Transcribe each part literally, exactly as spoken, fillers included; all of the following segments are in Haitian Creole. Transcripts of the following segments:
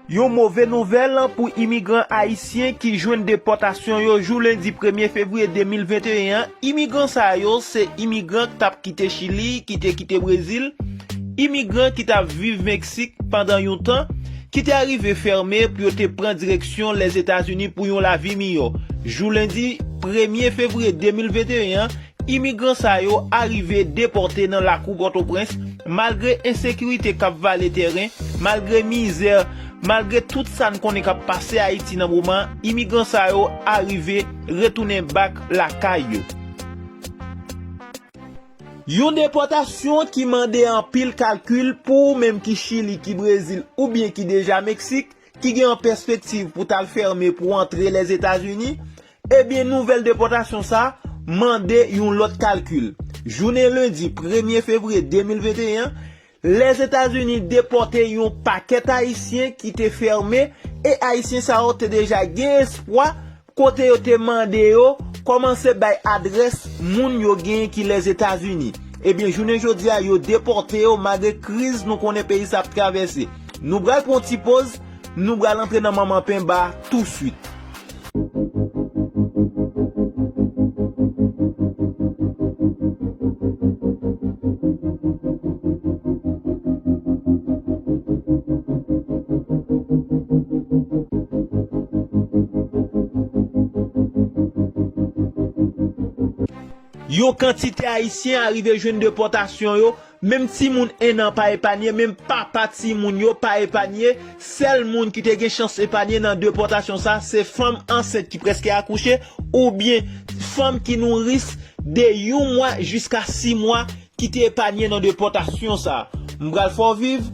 Yon move nouvèl pou imigran ayisyen ki jwenn depòtasyon yo jou lendi premye fevriye de mil venteyen an. Imigran sa yo se imigran k t ap kite Chili, ki te kite Brezil, imigran ki t ap viv Meksik pandan yon tan, ki te arive fèmen pou yo te pran direksyon Lèzetazini pou yon lavi miyò. Jou lendi premye fevriye de mil venteyen an, imigran sa yo arive depòte nan lakou Pòtoprens, malgre ensekirite k ap vale tèren, malgre mizè, malgre tout sa n konnen k ap pase Ayiti nan moman, imigran sa yo arive retounen bak lakay yo. Yon depòtasyon ki mande anpil kalkil pou ou menm ki Chili, ki Brezil oubyen ki deja Meksik, ki gen an pèspektiv pou t al fèmen pou antre Lèzetazini, ebyen nouvèl depòtasyon sa a mande yon lòt kalkil. Jounen lendi premye fevriye de mil venteyen an, Lèzetazini depòte yon pakèt Ayisyen ki te fèmen, e Ayisyen sa yo te deja gen espwa kote yo te mande yo kòmanse bay adrès moun yo genyen ki Lèzetazini. Ebyen, jounen jodi a, yo depòte yo malgre kriz nou konnen peyi sa ap travèse. Nou pral pran yon ti poz, nou pral antre nan manman penba touswit. Yon kantite Ayisyen arive jwenn depòtasyon yo. Menm timoun en an pa epanye, menm papa timoun yo pa epanye. Sèl moun ki te gen chans epanye nan depòtasyon sa, se fanm ansent ki prèske akouche, oubyen fanm ki nouris de yon mwa jiska sis mwa ki te epanye nan depòtasyon sa. M pral fè w viv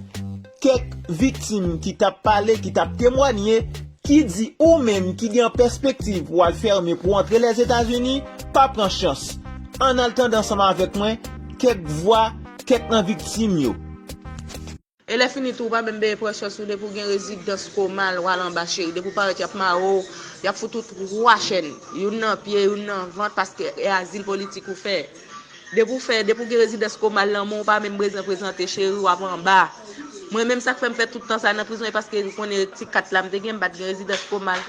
kèk viktim ki t ap pale, ki t ap temwanye, ki di ou menm ki gen pèspektiv pou al fèmen pou antre Lèzetazini, pa pran chans. Ann al tande ansanm avèk mwen kèk vwa kèk nan viktim yo. E lè fini tou, ou pa menm bezwen pran chans ou depi w gen rezidans komal, w al anba cheri. Depi w parèt, y ap mare w, y ap fout ou twa chèn. Youn nan pye, youn nan vant, paske e azil politik ou fè. Depi w fè, depi w gen rezidans komal nan men w, ou pa menm bezwen prezante cheri, w ap anba. Mwen menm, sa k fè m fè tout tan sa nan prizon, e paske m konnen ti kat la m te gen, m pa t gen rezidans komal.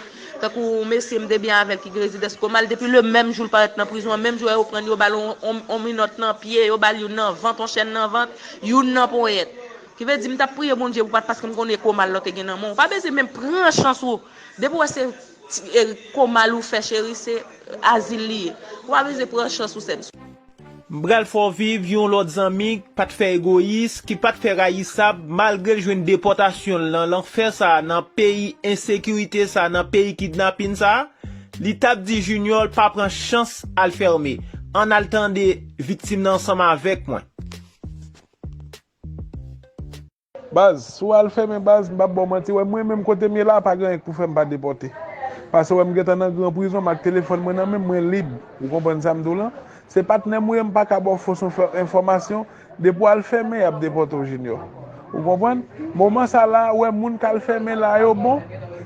Tankou yon mesye m te byen avè l ki gen rezidans komal, depi le menm jou l parèt nan prizon an, menm jou yo pran l, yo ba l on, on, on minòt nan pye, yo ba l youn nan vant, on chèn nan vant, youn nan ponyèt. Ki vle di, m t ap priye Bondye pou pa t paske m konnen komal la w te gen nan men w. Ou pa bezwen menm pran chans ou. Depi w wè se ti, e, komal ou fè, cheri, se azil li ye. Ou pa bezwen pran chans ou, sè m. M pral fè w viv yon lòt zanmi k pa t fè egoyis, ki pa t fè rayisab, malgre l jwenn depòtasyon l nan lanfè sa a, nan peyi ensekirite sa a, nan peyi kidnapin sa a. Li t ap di Junior l pa pran chans al fèmen. Ann al tande viktim nan ansanm avèk mwen. Baz, si w al fèmen baz, m p ap ba w manti, wè mwen menm kote m ye la, pa gen anyen k pou fè m pa depòte. Paske wè m gentan nan gran prizon, m ak telefòn mwen nan men m, mwen lib. Ou konprann sa m di w lan? Se patnè m ou ye, m pa ka ba w fos enfò-, enfòmasyon. Depi w al fèmen, y ap depòte w, Junior. Ou konprann? Moman sa la, wè moun k al fèmen la yo bon,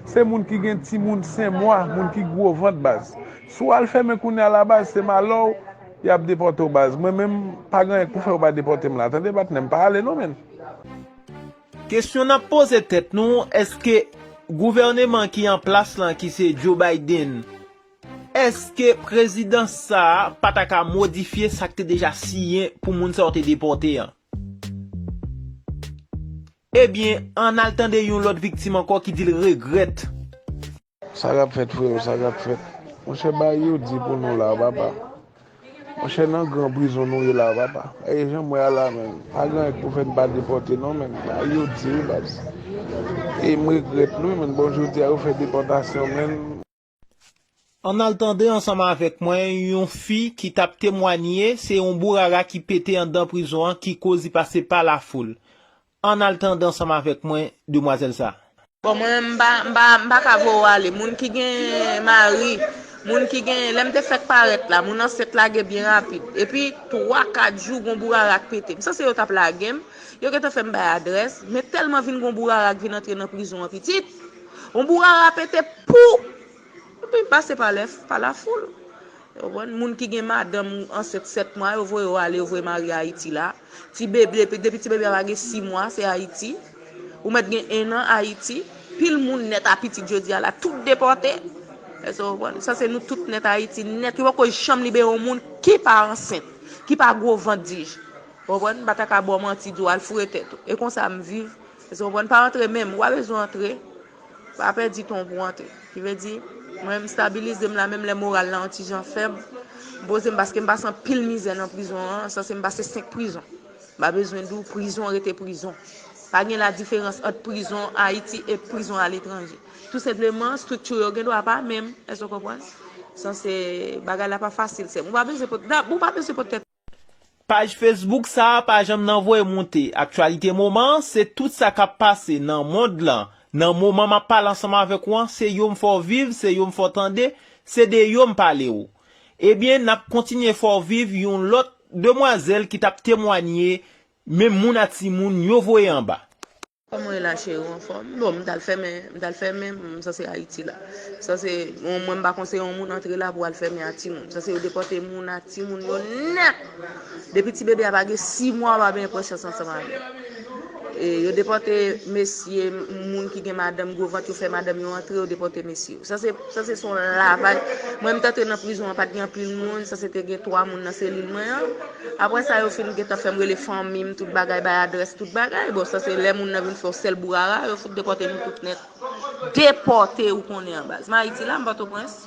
se moun ki gen timoun senk mwa, moun ki gwo vant baz. Si w al fèmen kounye a la baz, se malè w, y ap depòte w baz. Mwen menm, pa gen anyen k pou fè yo pa depòte m la. Tande patnè m, pa ale non, menn. Kesyon n ap poze tèt nou, èske gouvèneman ki an plas lan, ki se Joe Biden, èske prezidans sa a pa ta ka modifye sa k te deja siyen pou moun sa yo te depòte an? Ebyen, ann al tande yon lòt viktim ankò ki di l regrèt. Sa k ap fèt, freo, sa k ap fèt? Monchè, bagay yo di pou nou la, papa. Monchè, nan gran prizon nou ye la, papa. E jan m wè a la, menn. Pa gen anyen k pou fè n pa depòte, non, menn. Bagay yo di, wi, baz. E m regrèt l, wi, menn. Bon, jodi a, yo fè depòtasyon, menn. Ann al tande ansanm avèk mwen yon fi ki t ap temwanye, se yon bourara ki pete anndan prizon an ki koz li pase pa lafoul. Ann al tande ansanm avèk mwen demwazèl sa. Bon, mwen menm, m pa, m pa, m pa ka voye w ale. Moun ki gen mari, moun ki gen, lè m te fèk parèt la, moun ansent lage byen rapid. Epi, twa, kat jou, gon bourara k pete. M sanse yo t ap lage m, yo gentan fè m bay adrès, men tèlman vin gon bourara k vin antre nan prizon an pitit. Yon bourara pete, pou! Epi m pase pa lè, pa lafoul. Ou konprann? Moun ki gen madanm ansent sèt mwa, yo voye yo ale, yo voye marye Ayiti la. Ti bebe, depi, depi ti bebe a pa gen sis mwa, se Ayiti. Ou mèt gen en an Ayiti. Pil moun nèt a pitit jodi a la, tout depòte. Èske w konprann? Sanse nou tout nèt Ayiti, nèt, yo poko janm libere yon moun ki pa ansent, ki pa gwo vant, di j. Ou konprann? M pa ta ka ba w manti, di w al foure tèt ou. E konsa m viv. Èske w konprann? Pa antre menm, ou pa bezwen antre. Pa pèdi tan w pou w antre. Ki vle di, mwen, m stabilize m la, menm lè moral la yon ti jan fèb. M poze m paske m pase anpil mizè nan prizon an, sanse m pase senk prizon. M pa bezwen di w, prizon rete prizon. Pa gen la diferans ant prizon Ayiti e prizon aletranje. Tou senpleman, estrikti yo gen dwa pa menm. Èske w konprann? Sanse bagay la pa fasil, sè m. Ou pa bezwen pot, ou pa bezwen pot tèt. Paj Facebook sa a pa janm nan voye moute. Aktyalite moman an, se tout sa k ap pase nan mond lan. Nan moman m ap pale ansanm avèk ou an, se yo m fè w viv, se yo m fè w tande, se de yo m pale w. Ebyen, n ap kontinye fè w viv yon lòt demwazèl ki t ap temwanye men moun a timoun yo voye anba. Kòman w ye la cheri, ou anfòm? Bon, m t al fèmen, m t al fèmen, m sanse Ayiti la. Sanse, mwen m pa konseye yon moun antre la pou al fèmen a timoun. Sanse yo depòte moun a timoun yo nèt. Depi ti bebe a pa gen sis mwa, w pa benyen pran chans ansanm avè l. E yo depòte mesye, moun ki gen madanm, gwo vant, yo fè madanm yo antre, yo depòte mesye yo. Sanse, sanse se yon lavaj. Mwen m t antre nan prizon an, pa t gen anpil moun, sanse te gen twa moun nan selil mwen an. Apre sa, yo fin gentan fè m rele fanmi m, tout bagay, bay adrès, tout bagay. Bon, sanse lè moun nan vin fè yon sèl bourara, yo fout depòte nou tout nèt. Depòte, ou konnen an baz. M Ayiti la, m Pòtoprens.